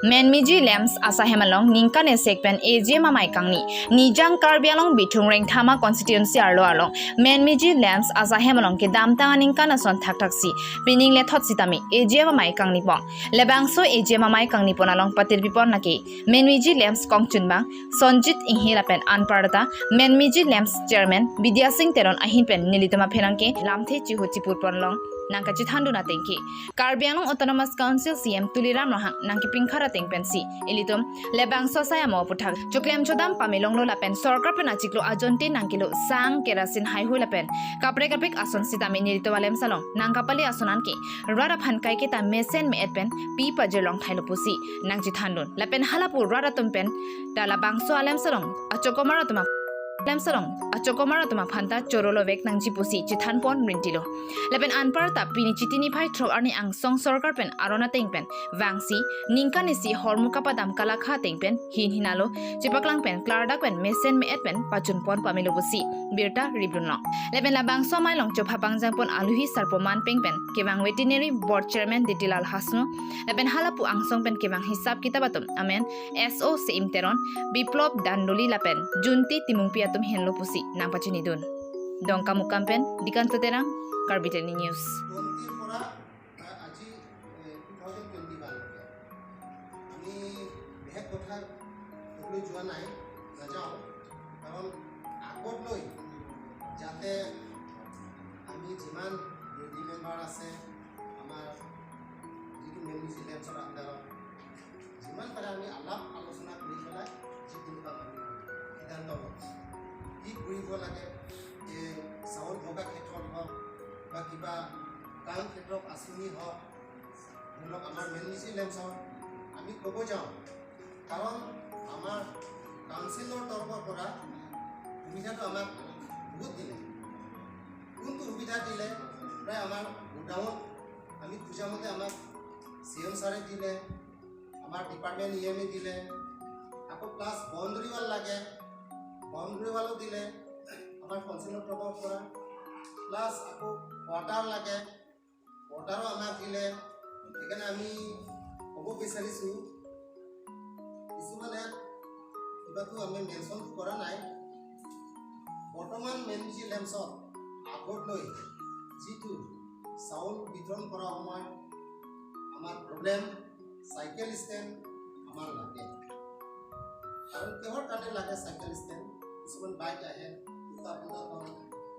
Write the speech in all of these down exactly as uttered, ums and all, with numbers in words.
Menmiji Lamps asahem along ningkan esek pen A G M amei kangni. Nijang Karbi Anglong Bithung Rengthama constituency arlo along Menmiji Lamps asahem along kedamtang aningkan ason thakthak si pining lethot sitame A G M amei kangni pon. Labangso A G M amei kangni pon along patir pipon lake Menmiji Lamps kongchunbang Sonjit Inghi lapen anparta Menmiji Lamps chairman Bidya Sing Teron ahin pen nelitum apherangke lamthe chihu chipur pon along nangkachethan dun atengke Karbi Anglong Autonomous Council C M Tuliram Ronghang nangkepingkhar ateng pensi ilitum labangso asai amo aputhak choklem chodam pamelonglo lapen sorkar pen achiklo ajonte nangkelo sang, kerasin, haihui lapen kaprek kaprek ason sitame nelitum alemsong along nangkapale ason anke rat aphan kaiketa mesen me-et pen pi pajirlong thailo pusi nangchethan dun. Lapen halapu rat atum pen ta labangso alemsong along achokomar atum ap- alemsong along achokomar atum aphan ta choro lovek nangji pusi chethan pon rintilo. Lapen anparta pini Chiti niphai throk arni angsong sorkar pen aron ateng pen vangsi ningkan isi hormu kapadam kalakha ateng pen hin hinalo chepaklang pen klardak pen mesen me-et pen pachun pon pamelo pusi birta rip dunlo. Lapen labangso amei along chopha pangjang pon aluhi sarpo man peng pen kevang Veterinary Board Chairman Ditilal Hasnu lapen halapu angsong pen kevang hisap kitap atum amen S O Seim Teron, Biplop Dandoli lapen Junti Timungpi atum henlo pusi nangpachini dun. Dongkamukam pen Dikanto Terang, Karbi Daily News. টুৱেণ্টিৰ পৰা, আহ, আজি, এ, two thousand twenty ওৱানলৈকে আমি বেলেগ কথা ক'বলৈ যোৱা নাই, নাযাওঁ। কাৰণ আগত লৈ যাতে আমি যিমান বিৰোধী মেম্বাৰ আছে, আমাৰ যিটো মেইন লেম্পছৰ আণ্ডাৰত যিমান পাৰে আমি আলাপ আলোচনা কৰি পেলাই যিকোনো কাম আমি সিদ্ধান্ত লওঁ। কি কৰিব লাগে, যে চাউল ভগা ক্ষেত্ৰত হওক বা কিবা কাম ক্ষেত্ৰত আঁচনি হওক, ধৰি লওক আমাৰ মেইন লেম্পছৰ আমি ক'ব যাওঁ, কাৰণ আমাৰ কাউন্সিলৰ তৰফৰ পৰা সুবিধাটো আমাক বহুত দিলে। কোনটো সুবিধা দিলে? প্ৰায় আমাৰ গোডাউন আমি খোজা মতে আমাক চি এম ছাৰে দিলে, আমাৰ ডিপাৰ্টমেণ্ট ই এম এ দিলে, আকৌ প্লাছ বাউণ্ডেৰী ৱাল লাগে, বাউণ্ডেৰী ৱালো দিলে আমাৰ কাউন্সিলৰ তৰফৰ পৰা, প্লাছ আকৌ কোৱাৰ্টাৰ লাগে, কোৱাৰ্টাৰো আমাক দিলে। সেইকাৰণে আমি ক'ব বিচাৰিছোঁ, কিছুমানে কিবাটো আমি মেনশ্যন কৰা নাই, বৰ্তমান মেইন লেম্পছত আগত লৈ যিটো চাউল বিতৰণ কৰা সময়ত আমাৰ প্ৰব্লেম, চাইকেল ষ্টেণ্ড আমাৰ লাগে। আৰু কিহৰ কাৰণে লাগে চাইকেল ষ্টেণ্ড? কিছুমান বাইক আহে, দুটা দুটা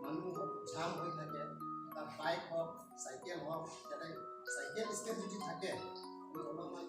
মানুহ জাম হৈ থাকে, এটা বাইক হওক, চাইকেল হওক, ইয়াতে চাইকেল ষ্টেণ্ড যদি থাকে, আমি অলপমান